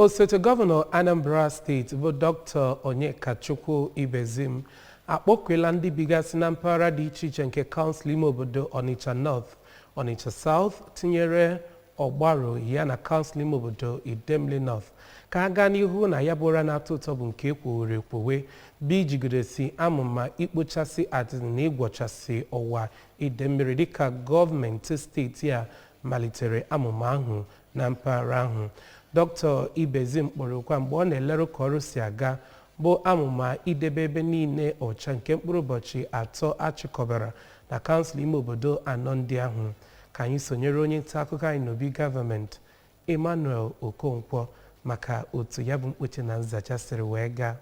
Osote gọvanọ Anambra Steeti bụ Dr. Onyekachukwu Ibezim akpọkuela ndị bigasị na mpaghara dị iche iche nke kansụl ime obodo Onitsha North, Onitsha South, tinyere Ọgbaru ya na kansụl ime obodo Idemili North ka ha gaa n'ihu na ya bụ ụra na-atọ ụtọ bụ nke ekwowere ekwowe bụ ijigidesi amụma ikpochasị atịtị na ịgwọchasị ọwa ide mmiri dịka gọọmenti steeti a malitere amụma ahụ na mpaghara ahụ. Dr. Ibezim kpọrọ okwu a mgbe ọ na-eleru ka ọrụ si aga bụ amụma idebe ebe niile ọcha nke mkpụrụ ụbọchị 3 achịkọbara na kansụl ime obodo anọ ndị ahụ. Ka anyị sonyere onye nta akụkọ anyị n'obi gọọmenti, Emmanuel Okonkwo, maka otu ya bụ mkpoche na nzacha siri wee gaa.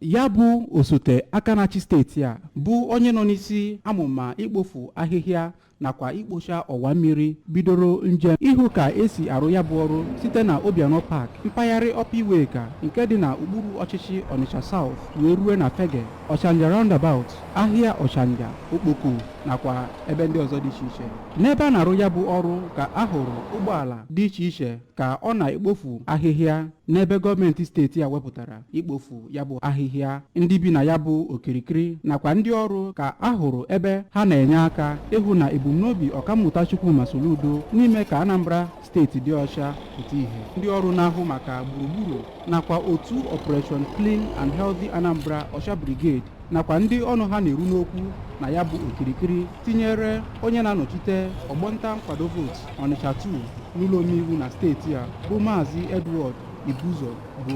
Ya bụ osote aka na-achị steeti a bụ onye nọ n'isi amụma ikpofu ahịhịa nakwa ikpocha ọwa mmiri bidoro njem ịhụ ka esi arụ ya bụ ọrụ site na Obianọ Park, mpaghara Upper Iweka nke dị na okpuru ọchịchị Onitsha South, wee rue na Fege, Ọchanja Roundabout, ahịa Ọchanja, Okpoko nakwa ebe ndị ọzọ dị iche iche. N'ebe a na-arụ ya bụ ọrụ ka a hụrụ ụgbọala dị iche iche ka ọ na-ekpofu ahịhịa n'ebe gọọmenti steeti a wepụtara ikpofu ya bụ ahịhịa. Ndị bi na ya bụ okirikiri nakwa ndị ọrụ ka a hụrụ ebe ha na-enye aka ịhụ na ebumnobi Ọkammụta Chukwuma Soludo n'ime ka Anambra Steeti dị ọcha pụta ìhè. Ndị ọrụ na-ahụ maka gburugburu nakwa otu Operation Clean and Healthy Anambra Ọcha Brigade nakwa ndị ọnụ ha na-eru n'okwu na ya bụ okirikiri, tinyere onye na-anọchite ọgbọnta nkwado vootu Onitsha 2 n'ụlọ omeiwu na steeti a bụ Maazị Edward Ibuzo, bụ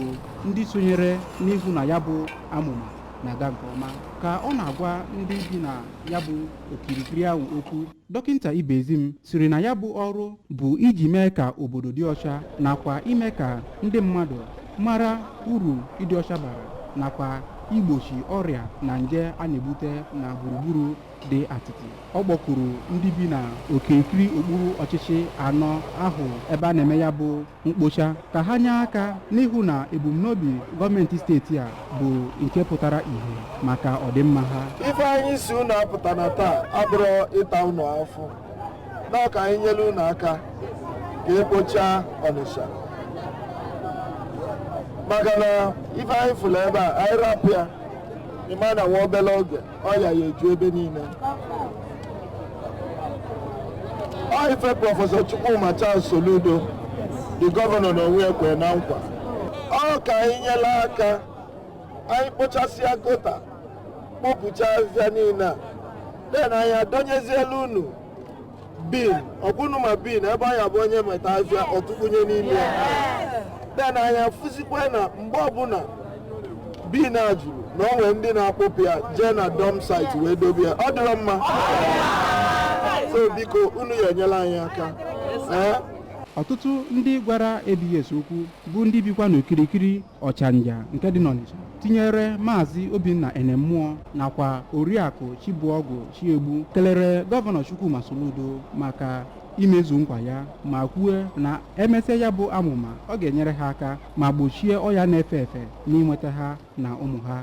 ndị sonyere n'ihu na ya bụ amụma na-aga nke ọma. Ka ọ na-agwa ndị bi na ya bụ okirikiri ahụ okwu, Dọkịta Ibezim siri na ya bụ ọrụ bụ iji mee ka obodo dị ọcha nakwa ime ka ndị mmadụ mara uru ịdị ọcha bara nakwa igbochi ọrịa na nje a na-ebute na gburugburu dị atịtị. Ọ kpọkuru ndị bi na okirikiri okpuru ọchịchị anọ ahụ ebe a na-eme ya bụ mkpocha ka ha nye aka n'ihu na ebumnobi gọọmenti steeti a bụ nke pụtara ìhè maka ọdịmma ha. Ife anyị si unu apụta na taa abụrụ ịta unu afụ na ka anyị nyere unu aka ka ekpochaa Ọnịsha, maka na ife anyị fụrụ ebe a, anyị rapụ ya, ịma na nwa obere oge ọya ya eju ebe niile. Ọ ife Prọfesọ Chukwuma Charles Soludo, the gọvanọ na onwe ekwe na nkwa, ọ ka anyị nyere aka anyị kpochasịa gutter, kpopụcha ahịhịa niile a, then anyị adọnyezielu unu bin ọkwụnụ ma bin ebe anyị abụ onye meta ahịhịa ọtụkpunye n'ime ya. Then anyị afụzikwa na mgbe ọbụla bin a juru na o nwee ndị na-akpụpụ ya jee na dump site wee dobe ya, ọ dịrọ mma. So biko, unu ya enyela anyị aka, ee. Ọtụtụ ndị gwara ABS okwu bụ ndị bikwa n'okirikiri Ọchanja nke dị n'Ọnịcha, tinyere Maazị Obinna Enemmụọ nakwa Oriakụ Chibuọgụ Chiegbu, kelere Gọvanọ Chukwuma Soludo maka imezu nkwa ya ma kwue na emesịa ya bụ amụma, ọ ga-enyere ha aka ma gbochie ọya na-efe efe n'inweta ha na ụmụ ha.